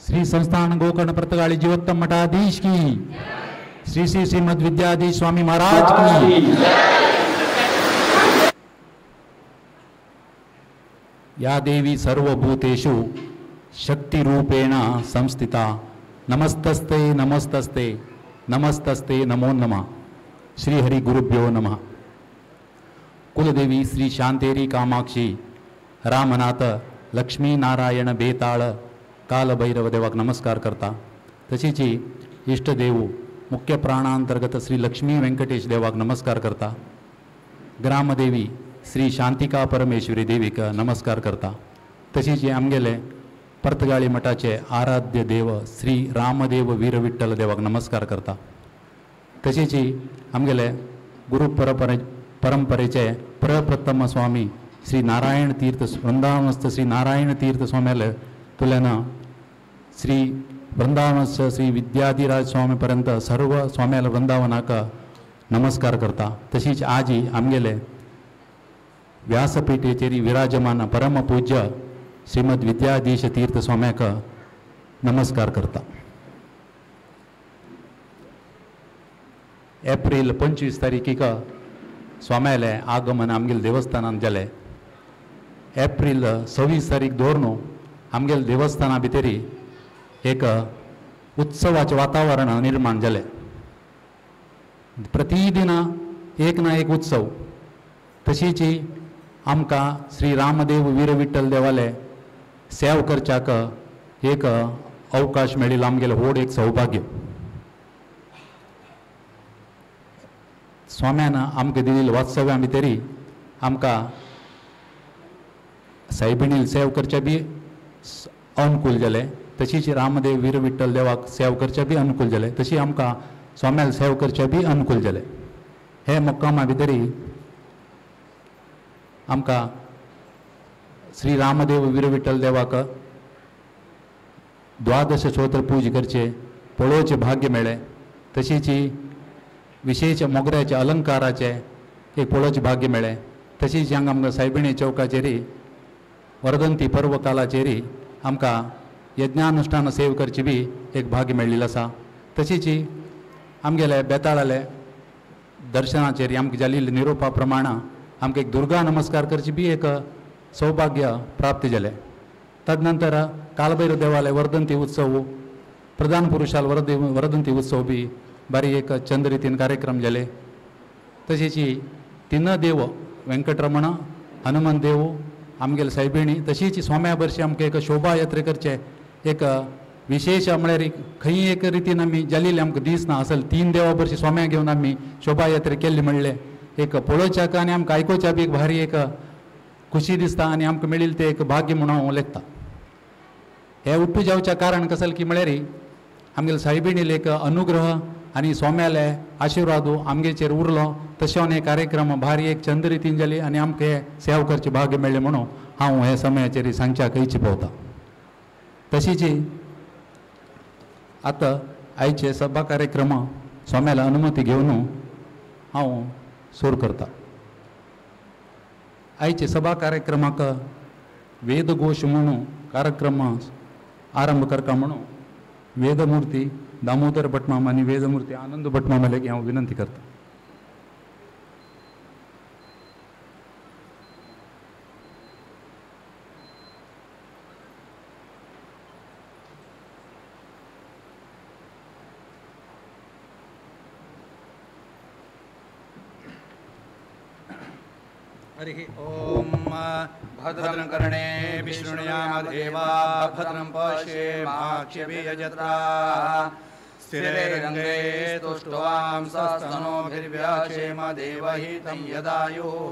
श्री संस्थान गोकर्ण पर्तगाळी जीवोत्तम मठाधीश की, श्री श्री श्रीमद विद्याधीश स्वामी महाराज की। या देवी सर्वभूतेषु शक्तिरूपेण संस्थिता नमस्तस्ते नमस्तस्ते नमस्तस्ते नमो नमः। श्री हरि गुरुभ्यो नमः। कुलदेवी श्री शांतेरी कामाक्षी रामनाथ लक्ष्मी नारायण बेताळ कालभैरव देवाक नमस्कार करता। तशीच इष्टदेव मुख्य प्राणांतर्गत श्री लक्ष्मी वेंकटेश देवाक नमस्कार करता। ग्रामदेवी श्री शांतिका परमेश्वरी देवीक नमस्कार करता। तशीच आमगेले पर्तगाळी मठाचे आराध्य देव श्री रामदेव वीरविठ्ठल देवाक नमस्कार करता। तशीच आमगेले गुरु परंपरेचे प्रप्रथम स्वामी श्री नारायण तीर्थ वृंदावनस्थ श्री नारायण तीर्थ स्वाम्याले तुल्यान श्री वृंदावनस्थ श्री विद्याधिराज स्वामी पर्यंत सर्व स्वाम्याले वृंदावनाक नमस्कार करता। तशीच आजी आमगेले व्यासपीठेचेर विराजमान परमपूज्य श्रीमद विद्याधीश तीर्थ स्वाम्याक नमस्कार करता। एप्रिल 25 तारीखीक स्वाम्याले आगमन आमगेले देवस्थानान जालें। एप्रिल 26 तारीख दवरून आमगेले देवस्थाना भितरी एक उत्सवाचें वातावरण निर्माण जालें। प्रतिदिन एक ना एक उत्सव। तशीच आमकां श्री रामदेव वीरविठ्ठल देवाले सेव करच्याक एक अवकाश मेळिल्लो आमगेलें व्हड एक सौभाग्य। स्वाम्यान आमकां दिल्ली वास्तव्या भितरी आमकां सायबिणील सेव करचें बी अनुकूल जालें। तशीच रामदेव वीरविठ्ठल देवाक सेव करचें बी अनुकूल जालें। तशी आमकां स्वाम्याल सेव करचें बी अनुकूल जालें। हे मुक्कामा भितरी आमकां श्री रामदेव वीरविठ्ठल देवाक द्वादश श्रोत्र पूज करचें पळोवचें भाग्य मेळ्ळें। तशीच विशेष मोगऱ्याचे अलंकाराचे एक पळोवचें भाग्य मेळ्ळें। तशीच हांगा आमकां सायबिणी चौकाचेर वर्धंती पर्व कालाचेर आमकां यज्ञानुष्ठान सेव करची बी एक भाग्य मेळिल्लें आसा। तशीच आमगेले बेताळाले दर्शनाचेर आमकां जाल्ली निरोपा प्रमाण आमकां एक दुर्गा नमस्कार करची बी एक सौभाग्य प्राप्त जालें। तदनंतर कालभैरव देवालय वर्धंती उत्सव प्रधान पुरुषाल वर्धंती उत्सव बी बारी एक चंद रितीन कार्यक्रम जाले। तशीच तीन देव वेंकटरमण हनुमान देव आमगेले सायबिणी तशीच स्वाम्या भरशी आमकां एक शोभा यात्रा करचें एक विशेष म्हळ्यार खंय एक रितीन आमी जाल्ली आमकां दिसना असल तीन देवा भरशी स्वाम्या घेवन आमी शोभा यात्रा केल्ली म्हणलें एक पळोवच्याक आनी आमकां आयकोवच्या बी एक भारी एक खुशी दिसता आनी आमकां मेळिल्लें तें एक भाग्य म्हणून हांव लेखता। हें उट्टू जावचें कारण कसलें की म्हळ्यार आमगेले सायबिणीले एक अनुग्रह आनी स्वाम्याले आशिर्वाद आमगेचेर उरलो। तशें हे कार्यक्रम भारी एक चंद रितीन जाली आनी आमकां हे सेवा करचें भाग्य मेळ्ळें म्हणून हांव हे समयाचेर सांगच्याक इच्छा पावता। तशीच आतां आयचे सभा कार्यक्रम स्वाम्याला अनुमती घेवन हांव सुरू करता। आयचे सभा कार्यक्रमाक वेदघोश म्हणून कार्यक्रम आरंभ करता म्हणून वेदमूर्ती दामोदर भटमाम आनी वेदमूर्ती आनंद भटमामाले हांव विनंती करता। हरिः ओम। भद्रं कर्णे विष्णुयाम देवा भद्रं पश्येमाक्षभिर्यजत्राः स्थिरैरङ्गैः स्तुष्ट्वां सस्तनूभिर्व्याशेम देवहितं यदायुः।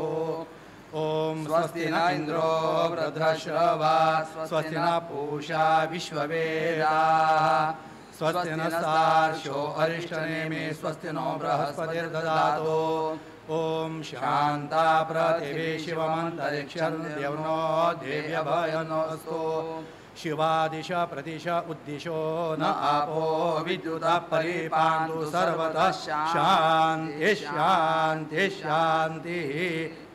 ॐ स्वस्ति न इन्द्रो वृद्धश्रवाः स्वस्ति न पूषा विश्ववेदाः स्वस्ति नस्तार्क्ष्यो अरिष्टनेमि स्वस्ति नो बृहस्पतिर्दधातु। ॐ शान्ता पृथिवी शिवमन्तरिक्षं द्यौर्नो देव्यभयनोऽस्तु। शिवादिश प्रदिश उद्दिशो न आपो विद्युतः परिपान्तु सर्वतः शान्ति शान्ति शान्तिः।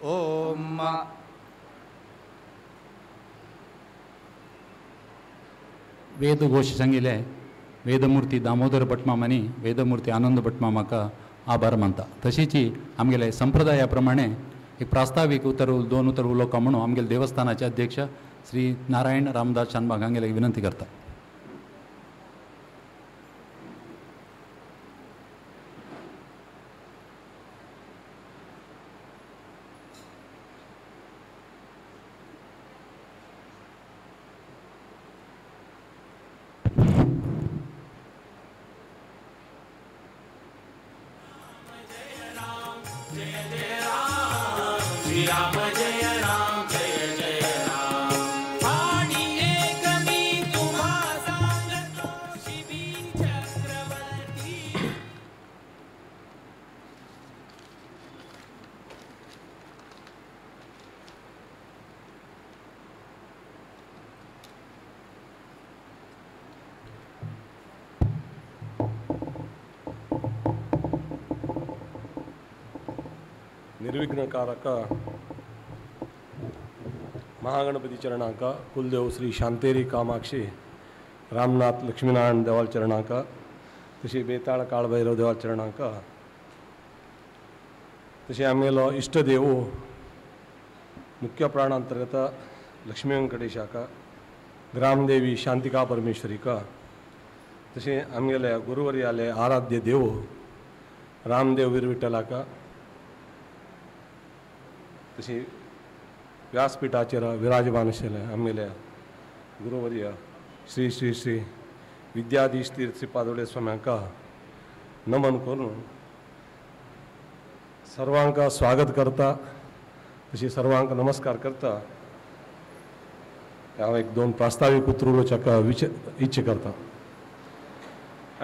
ॐ। वेदघोश सांगिल्ले वेदमूर्ती दामोदर भटमाम आनी वेदमूर्ती आनंद भटमामाक आभार मानता. तशीच आमगेले संप्रदाया प्रमाणे एक प्रास्तावीक उतर दोन उतर उलोवका म्हणून आमगेले देवस्थानाचे अध्यक्ष श्री नारायण रामदास शानबाग हांगेले विनंती करता. निर्विघ्नकारक महागणपती चरणांक, कुलदेव श्री शांतेरी कामाक्षी रामनाथ लक्ष्मीनारायण देवाल चरणांक, तशी बेताळ काळभैरव देवाल चरणांक, तशें आमगेलो इश्टदेव मुख्य प्राणांतर्गत लक्ष्मी वेंकटेशाक, ग्रामदेवी शांतिका परमेश्वरीक, तशें आमगेले गुरुवर्याले आराध्य देव रामदेव वीरविठ्ठलाक, तशी व्यासपीठाचेर विराजमान आशिल्ले आमगेले गुरुवर्य श्री श्री श्री विद्याधीश तीर्थ श्रीपादोडे स्वाम्यांक नमन करून सर्वांक स्वागत करता, तशी सर्वांक नमस्कार करता. हांव एक दोन प्रास्तावीक उतर उलोवच्याक इच्छा करता.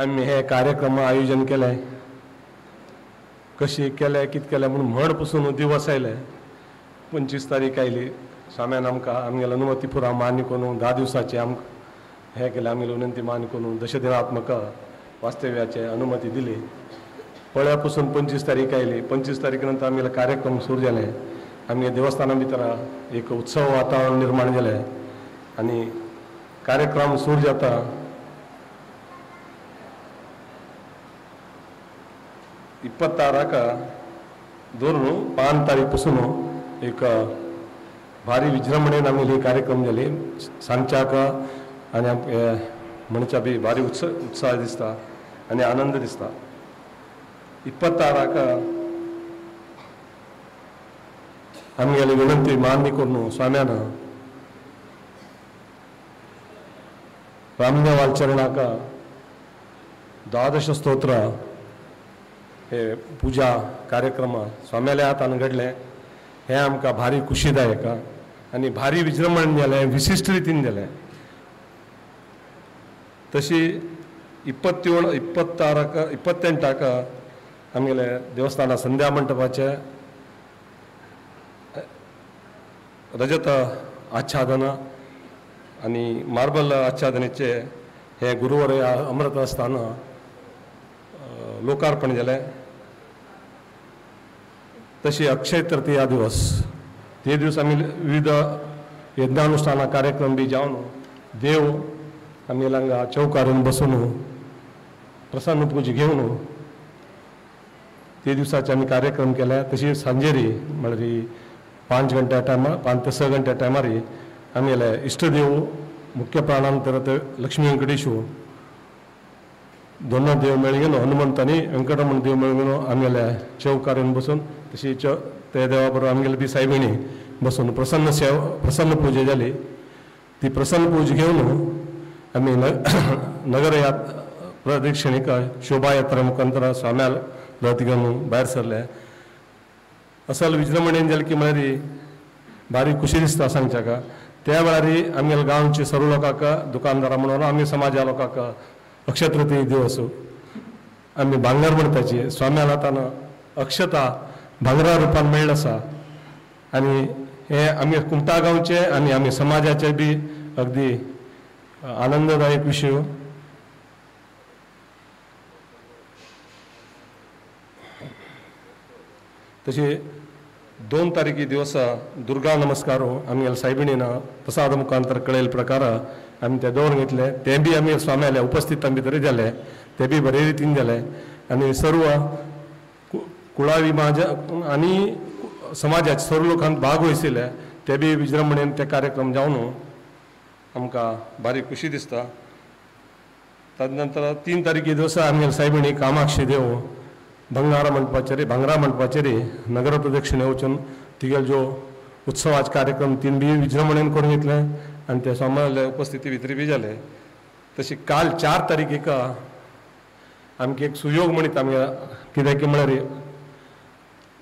आमी हे कार्यक्रम आयोजन केलें, कशें केलें कितें केलें म्हणून म्हण पसून दिवस आयले. 25 तारीख आयली, स्वाम्यान आमकां आमगेले अनुमती पुरा मान्य करून 10 दिवसाचे आमकां हें केलें, आमगेली विनंती मान्य करून दशदिनात्मक वास्तव्याचे अनुमती दिली. पळ्या पसून 25 तारीख आयली. 25 तारीख नंतर आमगेले कार्यक्रम सुरू जाले. आमगे देवस्थाना भितर एक उत्सव वातावरण निर्माण जालें आनी कार्यक्रम सुरू जाता. 26 धरून 5 तारीख पासून एक भारी विजृंभणेन आमगेली कार्यक्रम जाली. सांगच्याक आनी म्हणच्या बी भारी उत्साह दिसता आनी आनंद दिसता. 26 आमगेली विनंती मान्य करून स्वाम्यान रामदेवाल चरणाक 12 स्तोत्र हे पुजा कार्यक्रम स्वाम्याल्या हातान घडले. हें आमकां भारी खुशीदायक आनी भारी विजृंभण जालें, विशिश्ट रितीन जालें. तशी 27, 26, 28 आमगेले देवस्थाना संध्या मंटपाचें रजत आच्छादन आनी मार्बल आच्छादनेचे हे गुरुवार अमृत स्थान लोकार्पण जालें. तशी अक्षय तृतीया दिवस, ते दिवस आमी विविध यज्ञानुष्ठाना कार्यक्रम बी जावन देव आमी हांगा चौकारून बसून प्रसन्न पूजा घेवन ते दिवसाचे आमी कार्यक्रम केले. तशी सांजेरी म्हळ्यार 5 घंट्या टायमार 5 ते 6 घंट्या टायमार आमगेले इश्टदेव मुख्य प्राणांतर्गत लक्ष्मी वेंकटेशू दोन देव मेळून हनुमंत आनी वेंकटरमण देव मेळून आमगेले चौकारून बसून तशी ते देवा बरोबर आमगेले बी सायबिणी बसून प्रसन्न सेवा प्रसन्न पूजा जाली. ती प्रसन्न पूजा घेवन आमी नगर प्रदक्षिणेक शोभायात्रा मुखांतर स्वाम्याल रथ घेवन भायर सरले. असल विजृंभणेन जालें की म्हळ्यार भारी खुशी दिसता सांगच्याक. त्या वेळार आमगेले गांवचे सर्व लोकांक दुकानदारां म्हणून आमी समाजा लोकांक अक्षय तृतीय दिवस आमी भांगर म्हणटाची स्वाम्याल हातान अक्षता भांगरा रुपान मेळ्ळें आसा आनी हे आमी कुमटा गांवचे आनी आमी समाजाचे बी अगदी आनंददायक विशय. तशी 2 तारखे दिवसा दुर्गा नमस्कार आमगेले सायबिणीन प्रसाद मुखांतर कळयल्ले प्रकार आमी ते दवरून घेतले ते बी आमी स्वाम्याले उपस्थितां भितर जाले ते बी बरे रितीन जाले आनी सर्व कुळावी महाजन आनी समाजाचे सर्व लोकांत भाग वयशिल्ले ते बी विजृंभणेन ते कार्यक्रम जावन आमकां बारीक खुशी दिसता. तदनंतर 3 तारखे दिवसा आमगे सायबिणी कामाक्षी देव भंगारा मंडपाचेर भांगरा मंडपाचेर नगर प्रदक्षिणे वचून तिगेल ज्यो उत्सवाचे कार्यक्रम तीन बी विजृंभणेन करून घेतले आनी ते स्वाम्याले उपस्थिती भितर बी जाले. तशी काल 4 तारखेक आमकां एक सुयोग म्हणीत आमगे कित्याक म्हळ्यार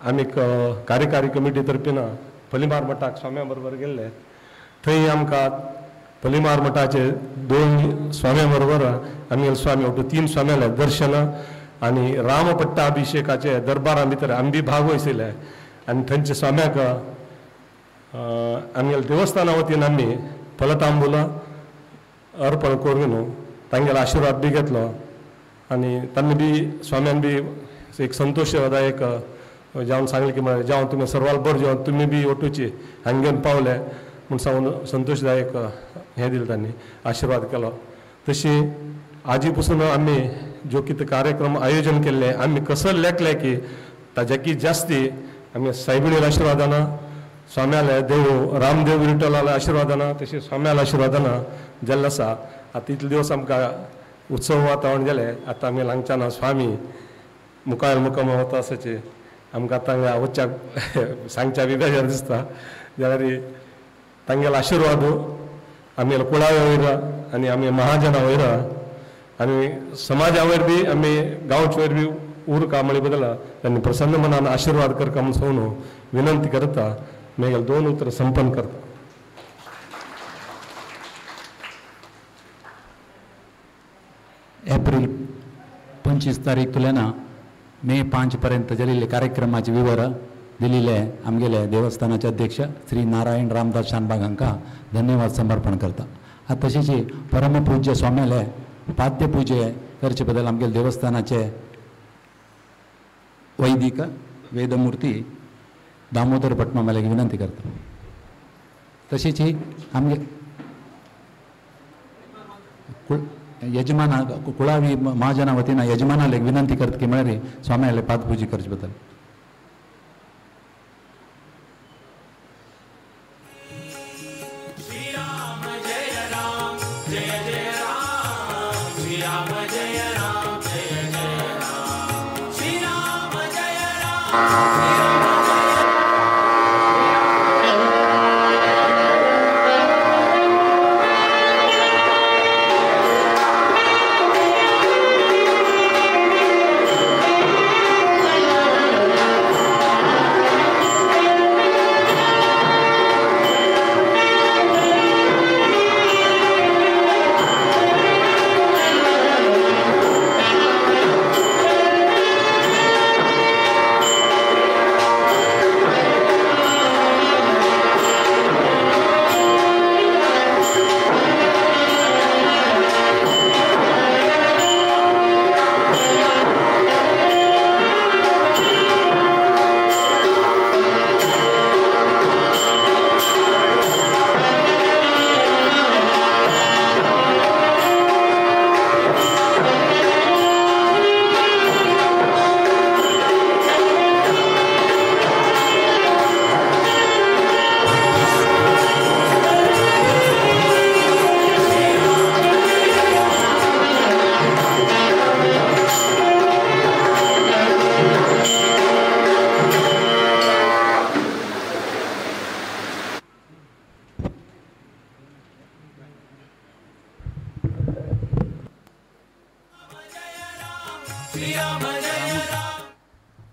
आमी कार्यकारी कमिटी तर्फेन पलिमार मठाक स्वाम्या बरोबर गेल्ले थंय आमकां पलिमार मठाचे 2 स्वाम्या बरोबर आमी स्वामी ಒಟ್ಟು 3 स्वाम्याले दर्शन आनी रामपट्टाभिषेकाचे दरबारा भितर आमी बी भाग वयशिल्ले आनी थंयचे स्वाम्याक आमगेले देवस्थाना वतीन आमी फलतांबूल अर्पण करून तांगेलो आशिर्वाद बी घेतलो आनी तांणी बी स्वाम्यान बी एक संतोशदायक जावन सांगलें की म्हळ्यार जावन तुमी सर्वाल बरें जेवन तुमी बी वटूची हांगेन पावले म्हूण सांगून संतोशदायक हें दिलें तांणी आशिर्वाद केलो. तशी आजी पसून आमी ज्यो कितें कार्यक्रम आयोजन केल्ले आमी कसो लेखले की ताज्याकी जास्ती आमी सायबिणील्या आशिर्वादान स्वाम्याले देव रामदेव विठ्ठलाल्या आशिर्वादान तशें स्वाम्याल्या आशिर्वादान जाल्लें आसा. आतां इतले दिवस आमकां उत्सव वातावरण जालें आतां आमी हांगच्यान स्वामी मुखार मुखार वता आसाचे आमकां आतां वच्च्याक सांगच्या बी बेजार दिसता जाल्यार तांगेलो आशिर्वाद आमी कुळाव्या वयर आनी आमी महाजना वयर आनी समाजा वयर बी आमी गांवचे वयर बी उरका म्हळ्या बदला तांणी प्रसन्न मनान आशिर्वाद करका म्हूण सांगून विनंती करता. मागीर 2 उतरां संपन्न करता. एप्रिल 25 तारीख तुलना मे 5 पर्यंत जाल्ले कार्यक्रमाचे विवर दिलेले आमगेले देवस्थानाचे अध्यक्ष श्री नारायण रामदास शानबाग हांकां धन्यवाद समर्पण करता. आतां तशेंच परमपूज्य स्वाम्याले पाद्यपुजे करचे बदल आमगेले देवस्थानाचे वैदिक वेदमूर्ती दामोदर भटमामाले विनंती करता. तशेंच आमगे यजमाना कुळावी महाजना वतीन यजमानाले विनंती करता की म्हळ्यार स्वाम्याले पादपुजी करचे बद्दल.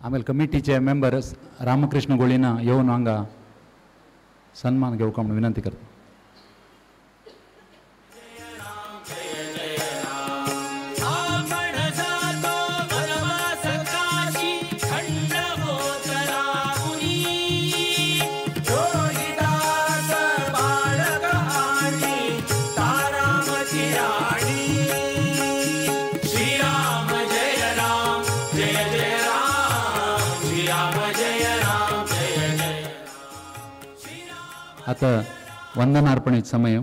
आमेल कमिटीचे मेंबर्स रामकृष्ण गोळीना येवन हांगा सन्मान घेवका म्हणून विनंती करता. आता वंदनार्पणेच समय.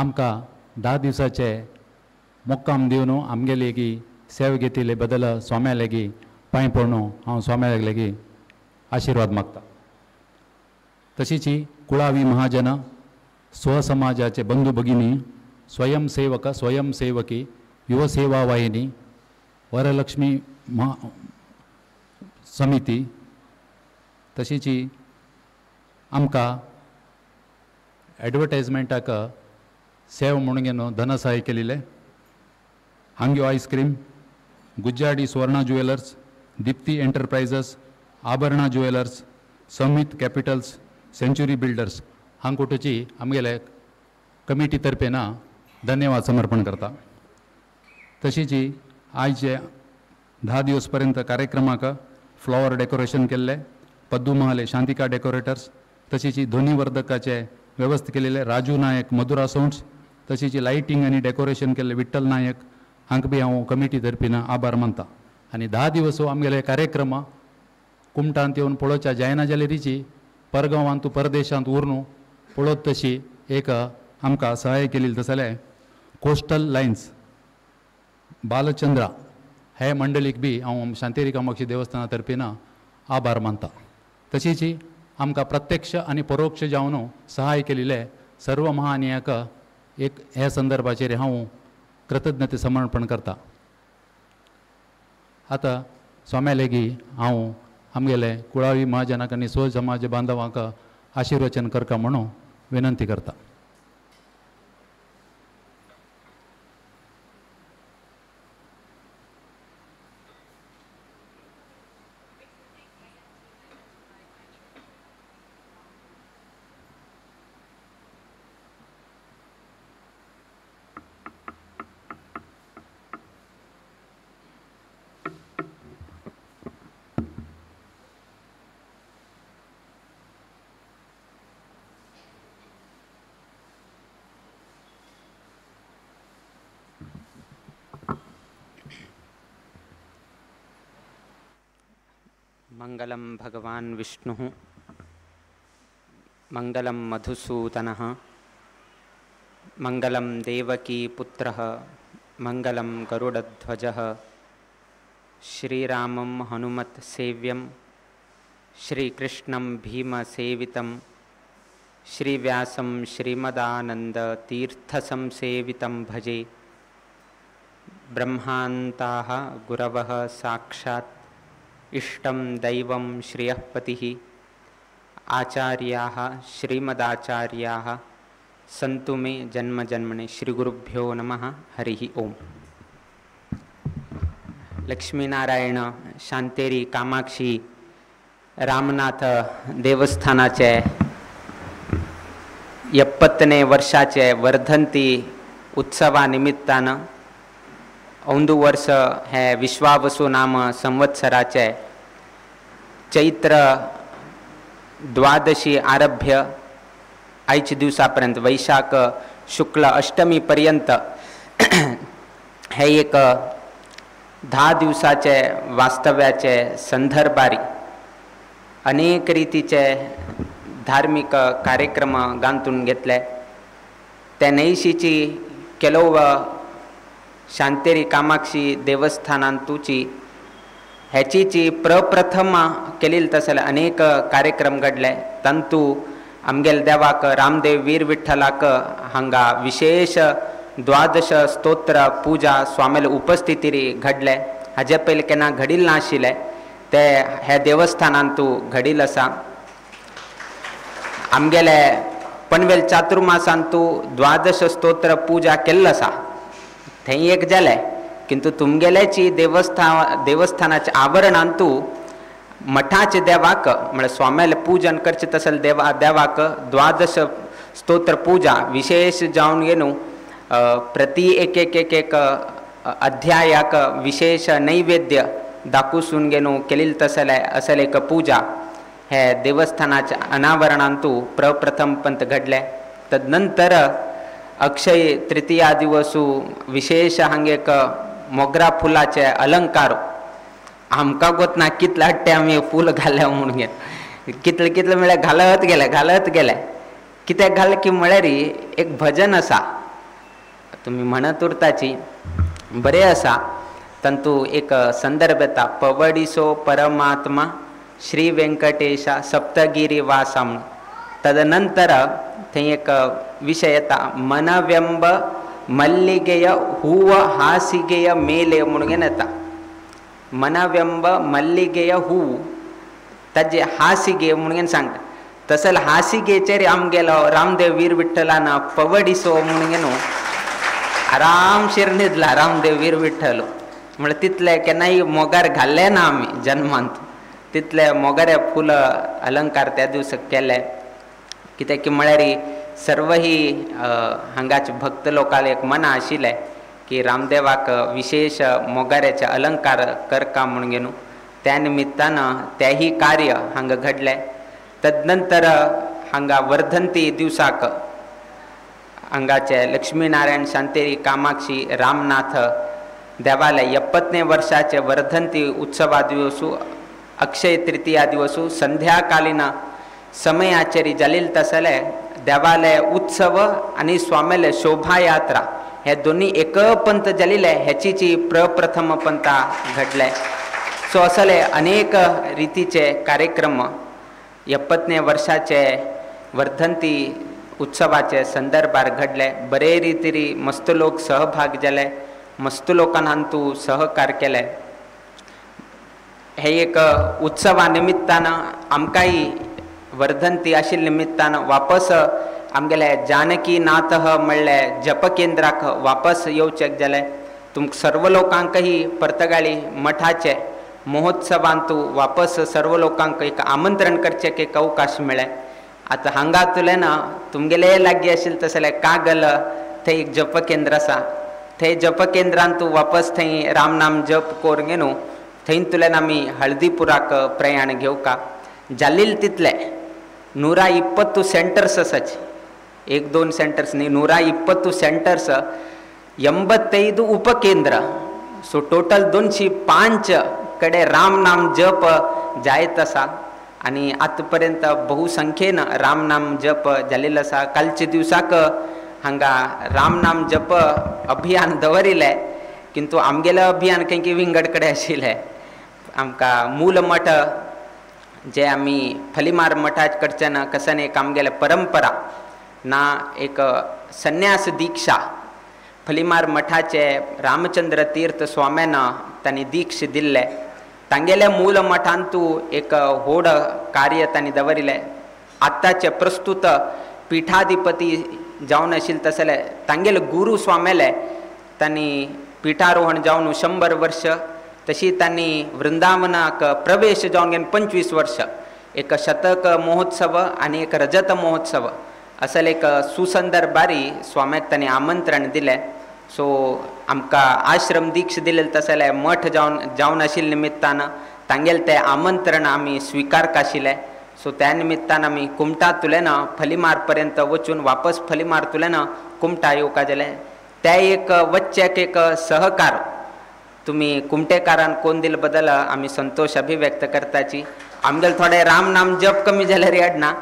आमकां 10 दिवसाचे मुक्काम दिवन आमगे लेगी सेवा घेतिल्ले बदल स्वाम्या लेगी पांय पडून हांव स्वाम्या लेगी आशिर्वाद मागता. तशीच कुळावी महाजन स्वसमाजाचे बंधू भगिनी स्वयंसेवक स्वयंसेवकी युवसेवा वाहिनी वरलक्ष्मी महा समिती तशीच आमकां एडवर्टायजमेंटाक सेव म्हणून घेवन धनसहाय केलेले Hangyo ice cream Gujjadi Suvarna jewellers Deepti enterprises Abharana jewellers Samit capitals century builders हांकोटची आमगेले कमिटी तर्फेन धन्यवाद समर्पण करता. तशीच आयचे 10 दिवस पर्यंत कार्यक्रमाक फ्लॉवर डेकोरेशन केल्ले पद्दू महाले शांतिका डेकोरेटर्स तशीच ध्वनिवर्धकाचे व्यवस्था केलेले राजू नायक मधुरा साउंड्स तशीच लायटींग आनी डेकोरेशन केल्ले विठ्ठल नायक हांकां बी हांव कमिटी तर्फेन आभार मानता. आनी 10 दिवस आमगेले कार्यक्रम कुमटांत येवन पळोवच्या जायना जाल्यारीची परगांवांत परदेशांत उरून पळोवत तशी एक आमकां सहाय केली तसले कोस्टल लायन्स बालचंद्रा हे मंडळीक बी हांव शांतेरी कामाक्षी देवस्थाना तर्फेन आभार मानता. तशीच आमकां प्रत्यक्ष आनी परोक्ष जावन सहाय केलेले सर्व महानियाक एक ह्या संदर्भाचेर हांव कृतज्ञते समर्पण करता. आतां स्वाम्या लेगी हांव आमगेले कुळावी महाजनाक आनी स्व समाज बांधवांक आशिर्वचन करका म्हणून विनंती करता. मंगलम भगवान विष्णुः मंगलम मधुसूदनः मंगलम देवकी पुत्रः मंगलम गरुडध्वजः श्रीरामं हनुमत् सेव्यं श्रीकृष्णं भीमसेवितं श्रीव्यासं श्रीमदानंद तीर्थसंसेवितं भजे. ब्रह्मान्ताः गुरवः साक्षात् इष्टं दैवं श्रेयःपतिः आचार्याः श्रीमदाचार्याः सन्तु मे जन्म जन्मने. श्रीगुरुभ्यो नमः. हरिः ओम. लक्ष्मीनारायण शांतेरी कामाक्षी रामनाथ देवस्थानाचे 70 वर्षाचे वर्धंती उत्सवा निमित्तान अंदू वर्ष हे विश्वावसु नाम संवत्सराचे चैत्र द्वादशी आरभ्य आयच्या दिवसापर्यंत वैशाख शुक्ल अष्टमी पर्यंत हे एक 10 दिवसाचे वास्तव्याचे संदर्भारी अनेक रीतीचे धार्मिक कार्यक्रम गांथून घेतले. त्या न्हयशीची केलोव शांतेरी कामाक्षी देवस्थानांतूची ह्याचीची प्रप्रथम केलेली तसले अनेक कार्यक्रम घडले. तांतू आमगेल देवाक रामदेव वीर विठ्ठलाक हांगा विशेष द्वादश स्तोत्र पूजा स्वामेल उपस्थितीरी घडले. हाजे पयलीं केन्ना घडिल्लें नाशिल्लें ते ह्या देवस्थानांतू घडिल्लें आसा. आमगेले पनवेल चातुर्मासांतू द्वादश स्तोत्र पूजा केल्लो आसा थंय एक जालें, किंतु तुमगेल्याची देवस्थानाच्या आवरणांतू मठाचे देवाक म्हळ्यार स्वाम्याले पूजन करचें तसले देवाक द्वादश स्तोत्र पूजा विशेष जावन घेवन प्रति एक एक एक एक अध्यायाक विशेष नैवेद्य दाखोसून घेवन केलेली तसले असले एक पूजा हे देवस्थानाच्या अनावरणांतू प्रप्रथम पंत घडले. तदनंतर अक्षय तृतीया दिवसू विशेष हांगा एक मोगरा फुलाचे अलंकार आमकां गोत ना कितले हाडटे आमी फूल घाले म्हणून कितले कितले म्हळ्यार घालत गेले घालत गेले. कित्याक घालें की म्हळ्यार एक भजन आसा तुमी म्हणत उरताची बरें आसा. तांतू एक संदर्भ येता, पवडिसो परमात्मा श्री वेंकटेशा सप्तगिरी वासा म्हणून. तदनंतर थंय एक विशय येता, मनव्यंब मल्लिगेय हूव हासिगेय मेले म्हणून येता. मनव्यंब मल्लिगेय हूव ताजे हासिगे म्हणून सांगता. तसल हासिगेचेर आमगेलो रामदेव वीर विठ्ठलान पवडिसो म्हणून आरामशीर न्हिदला रामदेव वीर विठ्ठल. म्हळ्यार तितले केन्नाय मोगार घाल्ले ना आमी जन्मांत, तितले मोगारे फुल अलंकार त्या दिवसा केले. कित्याक की म्हळ्यार सर्वही हांगाचे भक्त लोकांक एक मना आशिल्लें की रामदेवाक विशेष मोगाऱ्याचे अलंकार करका म्हणून न्हू. त्या निमित्तान तेही कार्य हांगा घडलें. तदनंतर हांगा वर्धंती दिवसाक हांगाचे लक्ष्मीनारायण शांतेरी कामाक्षी रामनाथ देवालय 70 वर्षाचे वर्धंती उत्सवा दिवसू अक्षय तृतीया दिवसू संध्याकालीन समयाचेर जालेल तसले देवालय उत्सव आनी स्वामेले शोभायात्रा हे दोन्ही एकपंत जालेले हेचीची प्रप्रथम पंता घडले. सो असले अनेक रितीचे कार्यक्रम 70 वर्षाचे वर्धंती उत्सवाचे संदर्भार घडले. बरे रितीरी मस्त लोक सहभाग जाले, मस्त लोकांना हांतू सहकार केले. हे एक उत्सवा निमित्तान आमकांय वर्धंती आशिल्ल्या निमित्तान वापस आमगेले जानकी नाथ म्हणले जपकेंद्राक वापस येवचें जालें. तुमकां सर्व लोकांकही पर्तगाळी मठाचे महोत्सवांतू वापस सर्व लोकांक एक आमंत्रण करचें एक अवकाश मेळ्ळें. आतां हांगा तुलें ना तुमगेले लागीं आशिल्लें तसलें कागल थंय एक जपकेंद्र आसा, थंय जपकेंद्रांत तूं वापस थंय रामनाम जप करून न्हू थंय तुल्यान आमी हळदीपुराक प्रयाण घेवका. जालील तितले 120 सेंटर्स आसाची, 1-2 सेंटर्स न्ही, 120 सेंटर्स, 85 उपकेंद्र, सो टोटल 205 कडे रामनाम जप जायत आसा. आनी आतां पर्यंत बहुसंख्येन रामनाम जप जालेलो आसा. कालच्या दिवसाक हांगा रामनाम जप अभियान दवरिल्लें, किंतु आमगेलें अभियान खंय विंगड कडेन आशिल्लें. आमकां मूल मठ जे आमी फलिमार मठा कडच्यान कसन एक आमगेलें परंपरा ना एक संन्यास दीक्षा फलिमार मठाचे रामचंद्र तीर्थ स्वाम्यान तांणी दीक्ष दिल्लें. तांगेले मूल मठांतू एक व्हड कार्य तांणी दवरिल्लें. आतांचे प्रस्तुत पिठाधिपती जावन आशिल्ले तसले तांगेले गुरू स्वाम्याले तांणी पिठारोहण जावन 100 वर्ष, तशी तांणी वृंदावनाक प्रवेश जावन घेवन 25 वर्ष एक शतक महोत्सव आनी एक रजत महोत्सव असले एक सुसंदर्भारी स्वाम्याक तांणी आमंत्रण दिलें. सो आमकां आश्रम दीक्ष दिलें तसले मठ जावन जावन आशिल्ले निमित्तान तांगेलें तें आमंत्रण आमी स्विकारक आशिल्लें. सो त्या निमित्तान आमी कुमटा तुल्यान फलिमार पर्यंत वचून वापस फलिमार तुल्यान कुमटा येवका जालें. त्या एक वच्च्याक एक सहकार तुमी कुमटेकारान कोण दिले बदल आमी संतोश अभिव्यक्त करताची. आमगेले थोडे राम नाम जप कमी जाल्यार याडना,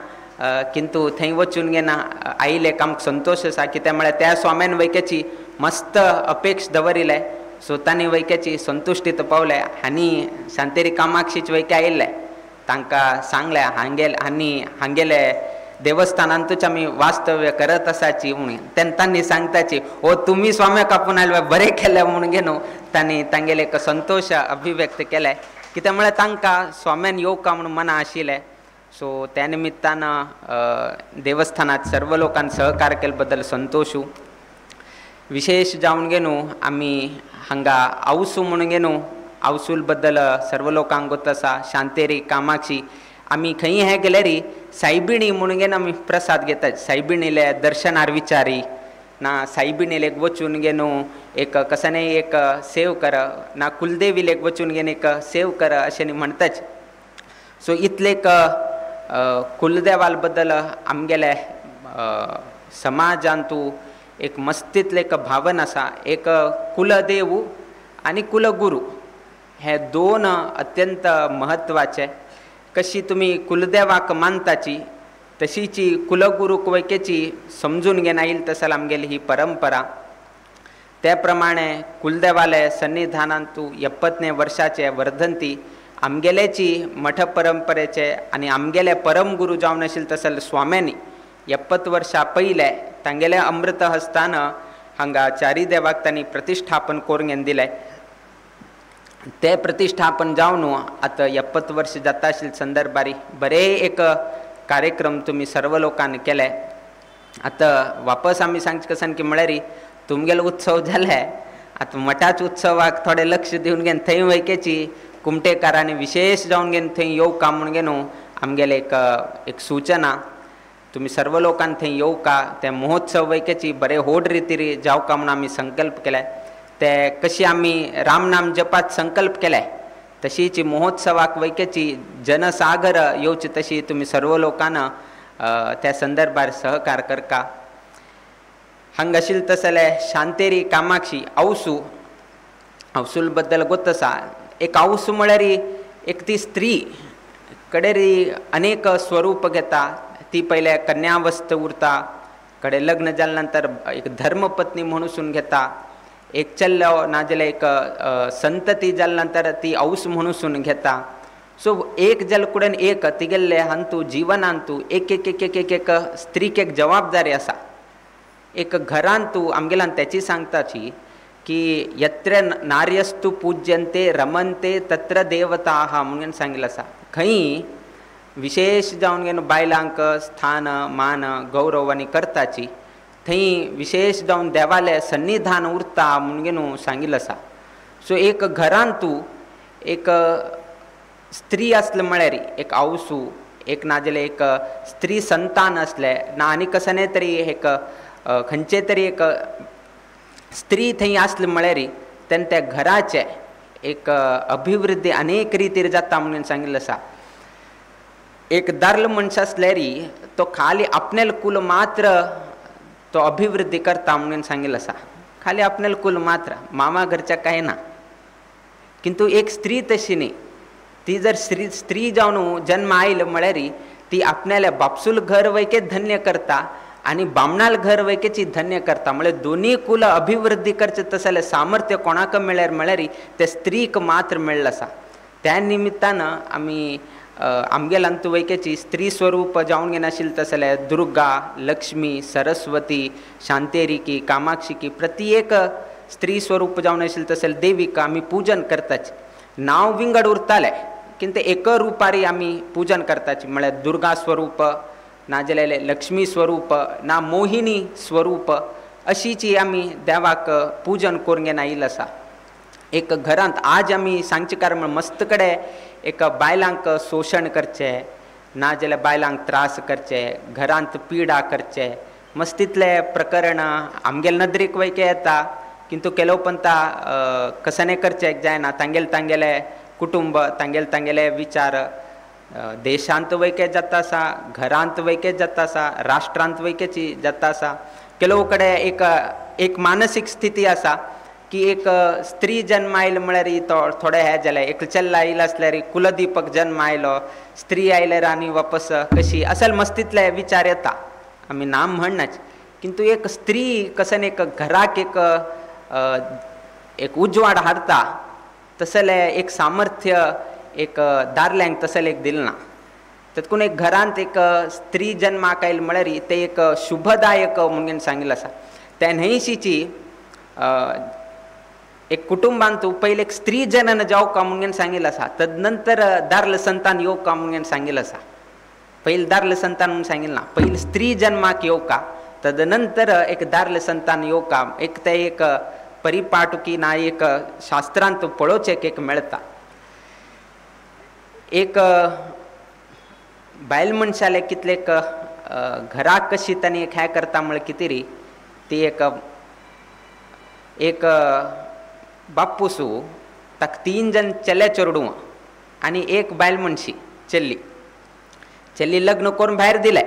किंतु थंय वचून घेना आयिल्ले आमकां संतोश आसा. कित्याक म्हळ्यार त्या स्वाम्यान वैक्याची मस्त अपेक्ष दवरिल्ले, सो तांणी वैक्याची संतुश्टीत पावले. आनी शांतेरी कामाक्षीच वैक्या आयिल्ले तांकां सांगलें हांगेले आनी हांगेले देवस्थानांतूच आमी वास्तव्य करत आसाची म्हणून. तेन्ना तांणी सांगताची ओ तुमी स्वाम्याक आपूण आयले बरें केलें म्हणून न्हू तांणी तांगेले एक संतोश अभिव्यक्त केले. कित्याक म्हळ्यार तांकां स्वाम्यान येवका म्हणून मना आशिल्लें. सो त्या निमित्तान देवस्थानात सर्व लोकांक सहकार केले बद्दल संतोशू. विशेष जावन न्हू आमी हांगा आवसू म्हणून न्हू आवसूल बद्दल सर्व लोकांक गोत आसा. शांतेरी कामाक्षी आमी खंय हें गेल्यारी सायबिणी म्हणून आमी प्रसाद घेतात. सायबिणीले दर्शनार विचारी ना सायबिणीलेक वचून गे न्हू एक कसाने एक सेव कर ना कुलदेवीलेक वचून घेन एक सेव कर अशें म्हणटाच. सो इतलेक कुलदेवाल बद्दल आमगेले समाजांतू एक मस्तीतले एक भावन आसा. एक कुलदेव आनी कुलगुरू हे दोन अत्यंत महत्वाचे. कशी तुमी कुलदेवाक मानताची तशीची कुलगुरूक वैकेची समजून घेना येईल तसं आमगेली ही परंपरा. ते प्रमाणे कुलदेवाले सन्निधानांतू 70 वर्षाचे वर्धंती आमगेल्याची मठ परंपरेचे आनी आमगेले परमगुरू जावन आशिल्ले तसले स्वाम्यांनी 70 वर्सां पयले तांगेले अमृत हस्तान हांगा चारी देवाक तांणी प्रतिष्ठापन करून दिलें. ते प्रतिष्ठापन जावन आतां 70 वर्ष जाता आशिल्ले संदर्भारी बरे एक कार्यक्रम तुमी सर्व लोकांनी केले. आतां वापस आमी सांगचे कसन की म्हळ्यार तुमगेलो उत्सव जाले, आतां मठाच उत्सवाक थोडें लक्ष दिवन घेवन थंय वयकेची कुमटेकारांनी विशेष जावन घेवन थंय येवका म्हूण घेवन आमगेले एक एक सूचना तुमी सर्व लोकांनी थंय येवका, ते महोत्सव वयकेची बरे होड रितीर जावका म्हूण आमी संकल्प केले. ते कशी आमी रामनाम जपात संकल्प केले तशीच महोत्सवाक वयकेची जनसागर येवची तशी तुमी सर्व लोकांना त्या संदर्भार सहकार करका. हांगा आशिल्ले तसले शांतेरी कामाक्षी आवसू, आवसूल बद्दल गोत आसा. एक आवसू म्हळ्यार एक ती स्त्री कडेरी अनेक स्वरूप घेता. ती पयले कन्यावस्थ उरता, कडे लग्न जाल्या नंतर एक धर्मपत्नी म्हणून घेता, एक चल्लो नाजाल्यार एक संतती जाल्या नंतर ती औस म्हणून घेता. सो एक जाल्या कडेन एक तिगेल्ले हांतू जिवनांतू एक एक एक एक एक एक स्त्रीक एक जबाबदारी आसा. एक घरांतू आमगेल्यान तेची सांगताची की यत्र नार्यस्तु पूज्यंते रमन्ते तत्र देवताः म्हणून सांगिल्लें आसा. खंय विशेष जावन घेवन बायलांक स्थान मान गौरव आनी करताची थंय विशेष जावन देवाले सन्निधान उरता म्हणून घेवन सांगिल्लें आसा. सो एक घरांतू एक स्त्री आसलें म्हळ्यार एक आवसू एक नाजाल्यार एक स्त्री संतान आसलें ना आनी कसने तरी एक खंयचे तरी एक स्त्री थंय आसलें म्हळ्यार तेन्ना त्या घराचें एक अभिवृद्धी अनेक रितीर जाता म्हणून सांगिल्लें आसा. एक दारलो मनश आसल्यार तो खाली आपणेल कुल मात्र तो अभिवृद्धी करता म्हणून सांगिल्लें आसा. खाली आपणेल कुल मात्र, मामा घरच्या कांय ना. किंतु एक स्त्री तशी न्ही, ती जर स्त्री जावन जन्म आयल म्हळ्यार ती आपणाल्या बापसूल घर वैके धन्य करता आनी बामणाल घर वैकेची धन्य करता. म्हळ्यार दोनी कुल अभिवृद्धी करचें तसलें सामर्थ्य कोणाक मेळ्ळ्यार म्हळ्यार ते स्त्रीक मात्र मेळ्ळें आसा. त्या निमित्तान आमी आमगेल्या अंतू वैकेची स्त्री स्वरूप जावन घेनाशिल्लें तसलें दुर्गा, लक्ष्मी, सरस्वती, शांतेरिकी, कामाक्षिकी प्रत्येक स्त्री स्वरूप जावन आशिल्लें तसलें देवीक आमी पूजन करताची. नांव विंगड उरतालें किंतु एक रुपारी आमी पूजन करताची. म्हळ्यार दुर्गा स्वरूप नाजाल्यार लक्ष्मी स्वरूप ना मोहिनी स्वरूप अशीची आमी देवाक पूजन करून घेवन आयिल्लें आसा. एक घरांत आज आमी सांगचे कारण म्हळ्यार मस्त कडेन एक बायलांक शोशण करचें नाजाल्यार बायलांक त्रास करचे, घरांत पिडा करचे, मस्तीतले प्रकरणां आमगेले नदरेक वयके येता किंतु केलो पंता कसने करचें जायना. तांगेले तांगेले कुटुंब, तांगेले तांगेले विचार देशांत वयके जाता आसा, घरांत वयके जाता आसा, राष्ट्रांत वयकेची जाता आसा. ಕೆಲವು कडेन एक एक मानसीक स्थिती आसा की एक स्त्री जन्म आयलो म्हळ्यार तो थोडे हें जालें, एक चल्ला आयलो आसल्यार कुलदीपक जन्म आयलो, स्त्री आयल्यार आनी वापस कशी असल मस्तीतले विचार येता. आमी नाम म्हणनाच किंतु एक स्त्री कसन एक घराक एक एक उजवाड हाडता तसलें एक सामर्थ्य एक दादल्यांक तसलें एक दिलना. तेतकून एक घरांत एक स्त्री जन्माक आयल म्हळ्यार तें एक शुभदायक म्हणून सांगिल्लें आसा. त्या न्हंयशीची एक कुटुंबांत पयलें एक स्त्री जनन जावका म्हणून सांगिल्लें आसा, तदनंतर दारल संतान येवका म्हणून सांगिल्लें आसा. पयलें दारल संतान म्हणून सांगिल्लें ना, पयलें स्त्री जन्माक येवका तदनंतर एक दारल संतान येवका. एक तें एक परिपाटुकी ना एक शास्त्रांत पळोवचें एक मेळटा. एक बायल मनशाले कितले घराक कशी तांणी एक हें करता म्हळ्यार कितें री ती एक एक बाप्पूसू ताका 3 जण चले चेडूं आनी एक बायल मनशी चल्ली. चली लग्न करून भायर दिलें,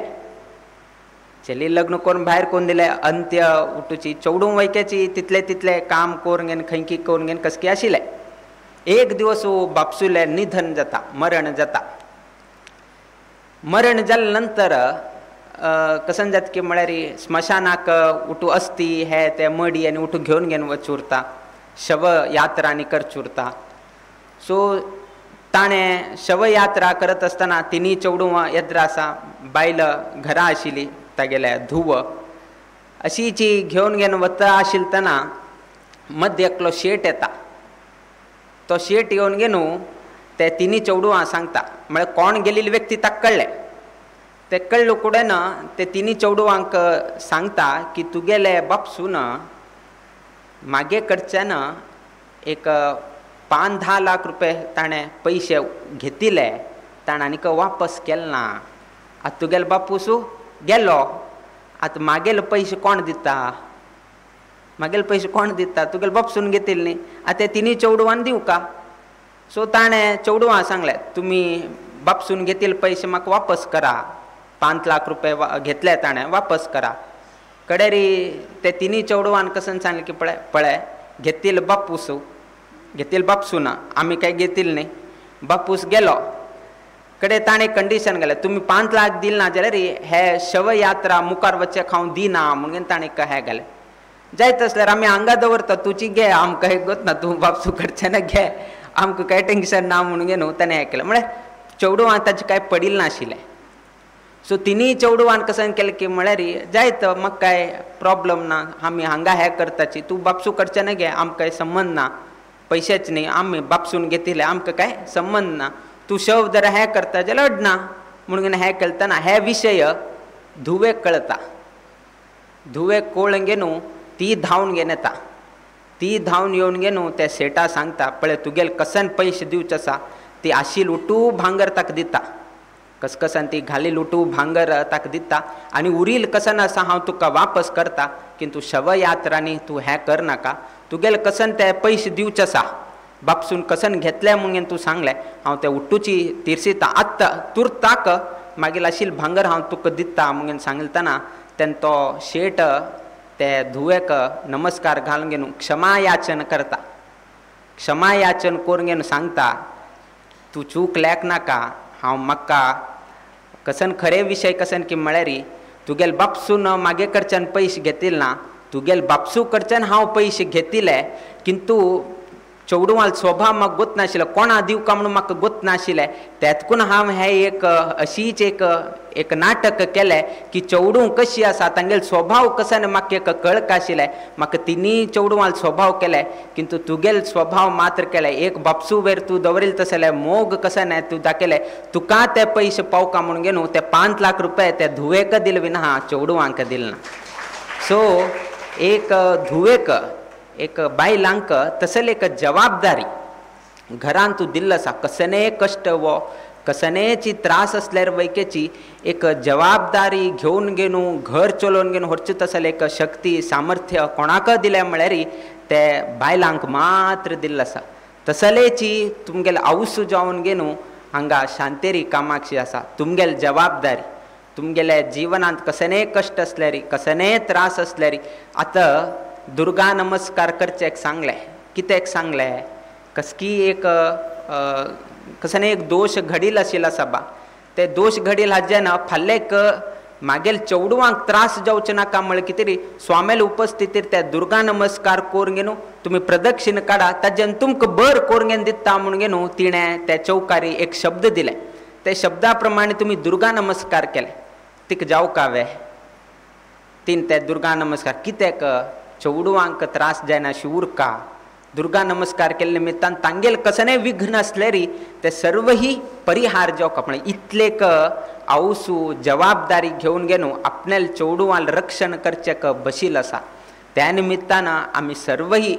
चली लग्न करून भायर कोण दिलें अंत्य उठूची चेडूं वयकेची तितले तितले काम करून घेवन खंयकी करून घेवन कसकी आशिल्लें. एक दिवस बापसुलें निधन जाता, मरण जाता. मरण जाल्या नंतर कसन जाता की म्हळ्यार स्मशानाक उठू अस्थी हे ते मडी आनी उठू घेवन घेवन वचूं उरता, शवयात्रा आनी करची उरता. सो ताणें शवयात्रा करत आसतना तिनी चेडवां येद्र आसा, बायल घरा आशिल्ली तागेल्या धुव अशी जी घेवन घेवन वता आशिल्तना मध्य एकलो शेट येता. तो शेट येवन घेवन ते तिनी चेडवां सांगता, म्हळ्यार कोण गेलेली व्यक्ती ताका कळ्ळें, ते कळ्ळो कुडेन ते तिनी चेडवांक सांगता की तुगेले बापसून मागे कडच्यान एक 5-10 लाख रुपये ताणें पयशे घेतिल्ले, ताणें आनीक वापस केले ना. आतां तुगेलो बापूस गेलो, आतां मागेले पयशे कोण दिता, मागेले पयशे कोण दिता, तुगेले बापसून घेतिल्ले न्ही, आतां ते तिनी चेडवान दिवं का. सो ताणें चेडवां सांगलें तुमी बापसून घेतिल्ले पयशे म्हाका वापस करा, 5 लाख रुपये घेतले ताणें वापस करा. कडेरी ते तिनी चेडवान कसन सांगलें की पळय पळय घेतिल्ले बापूस, घेतिल्ले बापसून आमी काय घेतिल्ले न्ही, बापूस गेलो. कडे ताणें कंडिशन घालें तुमी 5 लाख दिले ना जाल्यार हे शवयात्रा मुखार वचचे हांव दिना म्हणून ताणें हें घालें. जायत आसल्यार आमी हांगा दवरता, तुजी घे, आमकां एक गोत ना, तूं बापसू कडच्यान घे, आमकां कांय टेंशन ना म्हणून न्हू ताणें हें केलें. म्हळ्यार चेडवां ताचें कांय पडिल्लें नाशिल्लें. सो तिनूय चेडवान कशें केलें की म्हळ्यार जायत म्हाका कांय प्रोब्लम ना, आमी हांगा हें करताची, तूं बापसू कडच्यान घे, आमकां कांय संबंद ना, पयशेच न्ही आमी बापसून घेतिल्ले, आमकां कांय संबंद ना, तूं शव जर हें करता जाल्यार अडना म्हणून हें केलतना हे विशय धुवेक कळता. धुवेक कळून घेवन ती धांवन घेवन येता. ती धांवन येवन घेवन त्या शेटा सांगता पळय तुगेले कसन पयशे दिवचे आसा ती आशिल उठू भांगर ताका दिता, कसकसान ती घालील उठू भांगर ताका दिता आनी उरील कसन आसा हांव तुका वापस करता, किंतु शवयात्रांनी तूं हें कर नाका, तुगेले कसन ते पयशे दिवचे आसा बापसून कसन घेतले म्हणून तूं सांगलें हांव ते उठूची तिरसिता आत्तां तुर्ताक मागीर आशिल भांगर हांव तुका दिता म्हणून सांगतना तेन्ना तो शेट ते धुवेक नमस्कार घालून घेवन क्षमा याचन करता. क्षमा याचन करून घेवन सांगता तूं चूक लेख नाका, हांव म्हाका कसन खरे विशय कसन की म्हळ्यार तुगेले बापसून मागे कडच्यान पयशे घेतिल्ले ना, तुगेले बापसू कडच्यान हांव पयशे घेतिल्ले, किंतु चेडवाल स्वभाव म्हाका गोत नाशिल्लो, कोणा दिवका म्हणून म्हाका गोत नाशिल्लें, तेतकून हांव हें एक अशीच एक एक नाटक केलें की चेडूं कशी आसा तांगेलो स्वभाव कसो म्हाका एक कळक आशिल्लें, म्हाका तिनूय चेडवाल स्वभाव केले, किंतु तुगेलो स्वभाव मात्र केले एक बापसू वेर तूं दवरिल तसले मोग कसो न्हय तूं दाखयले, तुका ते पयशे पावका म्हणून घेवन ते 5 लाख रुपये ते धुवेक दिले विना चेडवांक दिले ना. सो एक धुवेक एक बायलांक तसले एक जबाबदारी घरान तूं दिल्लो आसा, कसलेय कश्ट वो कसनेची त्रास आसल्यार वैकेची एक जबाबदारी घेवन घेवन घर चलोवन घेवन व्हरचें तसलें एक शक्ती सामर्थ्य कोणाक दिलें म्हळ्यार ते बायलांक मात्र दिल्लें आसा. तसलेची तुमगेले आवसू जावन घेवन हांगा शांतेरी कामाक्षी आसा, तुमगेले जबाबदारी तुमगेले जिवनांत कसलेय कश्ट आसल्यार कसलेय त्रास आसल्यार आतां दुर्गा नमस्कार करचें एक सांगलें, कित्याक सांगलें, कसकी एक कसने एक दोश घडील आशिल्लो आसा बा, ते दोश घडील हाजेन फाल्यां मागेल चेडवांक त्रास जावचे नाका म्हळ्यार कितें तरी स्वामेल उपस्थितीर त्या दुर्गा नमस्कार करून घेवन तुमी प्रदक्षिण काडा, ताजेन तुमकां बर करून घेवन दिता म्हणून घेवन तिणें त्या चौकारी एक शब्द दिले, ते शब्दा प्रमाणे तुमी दुर्गा नमस्कार केले, तिका जावका वे तीन ते दुर्गा नमस्कार कित्याक चेडवांक त्रास जायना उरका, दुर्गा नमस्कार केल्ले निमित्तान तांगेल कसलेय विघ्न आसल्यार ते सर्वही परिहार जावंक आपणें इतलेक आवसू जबाबदारी घेवन घेवन आपल्याल चेडवाल रक्षण करचें बशील आसा. त्या निमित्तान आमी सर्वही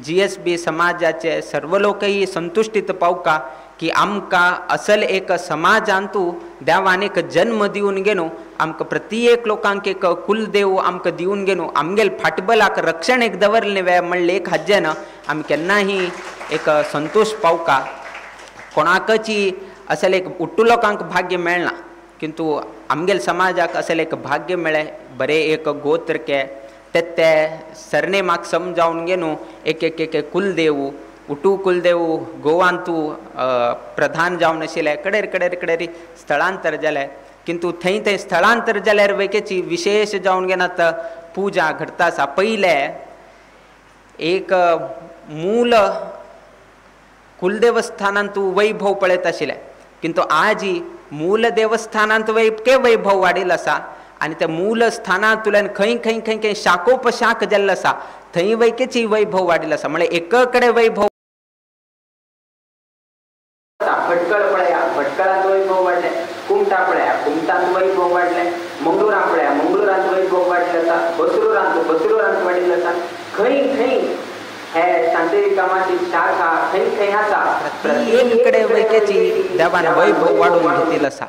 GSB समाजाचे सर्व लोकही संतुश्टीत पावका की आमकां असल एक समाजांतू देवान एक जन्म दिवन घेवन आमकां प्रत्येक लोकांक एक कुलदेव आमकां दिवन घेवन आमगेल फाटबलाक रक्षण एक दवरलें वे म्हणलें एक हाजेन आमी केन्नाही एक संतोश पावका. कोणाकची असल एक उट्टू लोकांक भाग्य मेळना, किंतु आमगेल समाजाक असल एक भाग्य मेळ्ळें, बरें एक गोत्र के ते ते सरनेमाक समजावन घेवन एक एक एक कुलदेव उटू कुलदेव गोवांतू प्रधान जावन आशिल्ले, कडेर कडेर कडेर स्थळांतर जालें, किंतु थंय थंय स्थलांतर जाल्यार वैकेची विशेष जावन घेनात पुजा घडता आसा. पयले एक मूल कुलदेवस्थानांतू वैभव पळयत आशिल्ले किंतु आजी मूल देवस्थानांत वैके वैभव वाडिल्लो आसा आनी त्या मूल स्थानांतल्यान खंय खंय खंय खंय शाकोपशाख जाल्लो आसा थंय वैकेची वैभव वाडिल्लो आसा. म्हळ्यार एक कडेन वैभव भटकळ पळया, भटकळांत वैभव वाडले, कुमटा पळया, कुमटांत वैभव वाडले, मंगळुरांत पळया, मंगळुरांत वैभव वाडले आसा, बसरुरांत बसरुरांत वाडिल्लो आसा. खंय खंय हे शांतेरी कामाची शाखा खंय खंय आसा प्रत्येक कडेन वैकेची देवान वैभव वाडोवन घेतिल्लो आसा.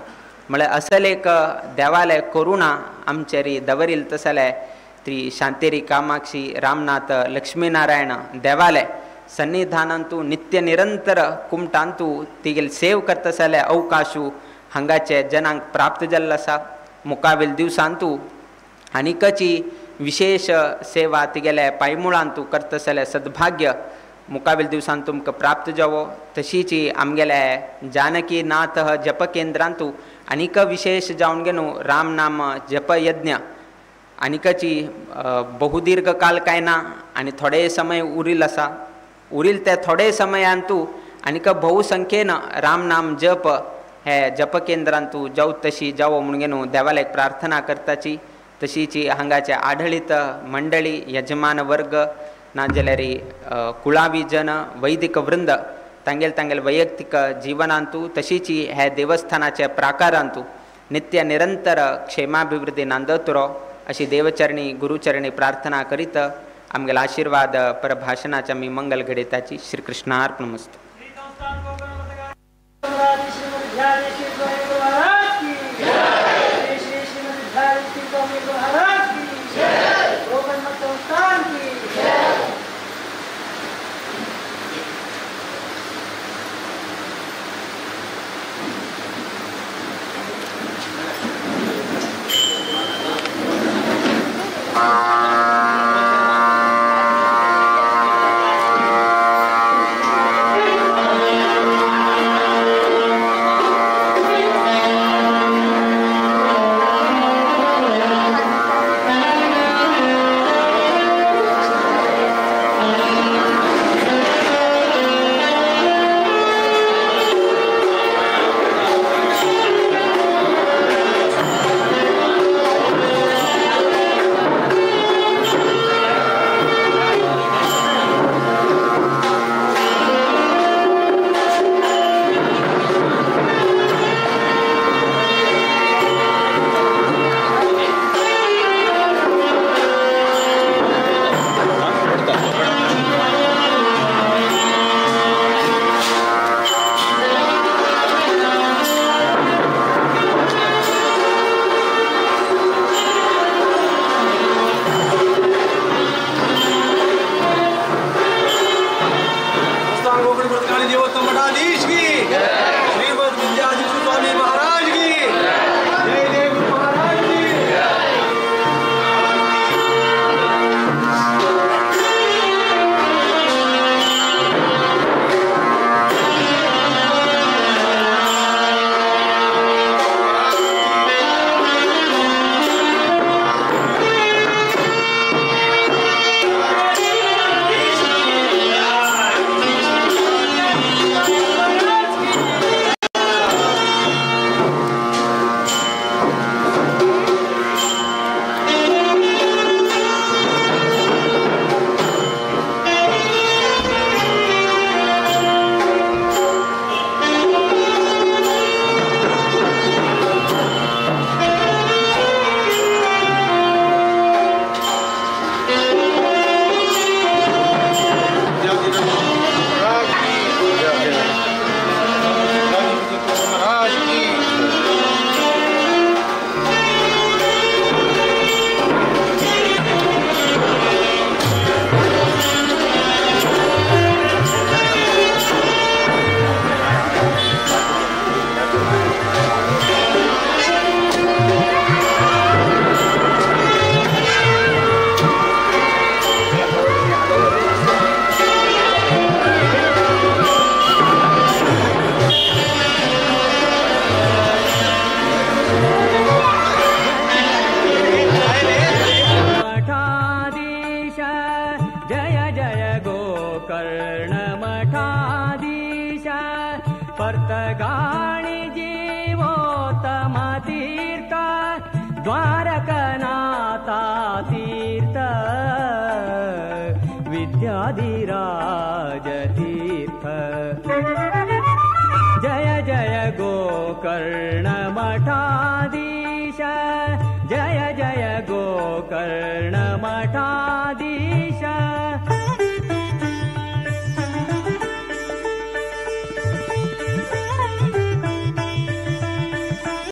म्हळ्यार असल एक देवाले करुणा आमचेर दवरील तसले ती शांतेरी कामाक्षी रामनाथ लक्ष्मीनारायण देवाले सन्निधानांतू नित्य निरंतर कुमटांतू तिगेल सेव करता जाल्यार अवकाशू हांगाचे जनांक प्राप्त जाल्लो आसा. मुखावेल दिवसांतू आनीकची विशेष सेवा तिगेले पायमुळांतू करता जाल्यार सद्भाग्य मुखावेल दिवसान तुमकां प्राप्त जावो. तशीची आमगेले जानकी नाथ जप केंद्रांतू आनीक विशेष जावन घेवन राम नाम जपयज्ञ आनीकची बहुदीर्घ काल काय ना आनी थोडे समय उरील आसा, उरील त्या थोडे समयांतू आनीक बहुसंख्येन राम नाम जप हे जप केंद्रांतू जाव तशी जावो म्हणून घेवन देवालयाक प्रार्थना करताची. तशीची हांगाचे आढळीत मंडळी यजमान वर्ग नाजाल्यार कुळावी जन वैदिक वृंद तांगेल तांगेल वैयक्तिक जीवनांतू तशीची हे देवस्थानाच्या प्राकारांतू नित्य निरंतर क्षेमाभिवृद्धी नांदतरो अशी देवचरणी गुरुचरणी प्रार्थना करीत आमगेला आशीर्वाद परभाषणाच्या मी मंगल घडयताची. श्रीकृष्णार्पणमस्तु. गोकर्ण मठाधीश पर्तगाळी जीवोत्तम तीर्थ द्वारकनाथा तीर्थ विद्याधिराज तीर्थ। जय जय गोकर्ण मठाधीश जय जय गोकर्ण मठाधीश।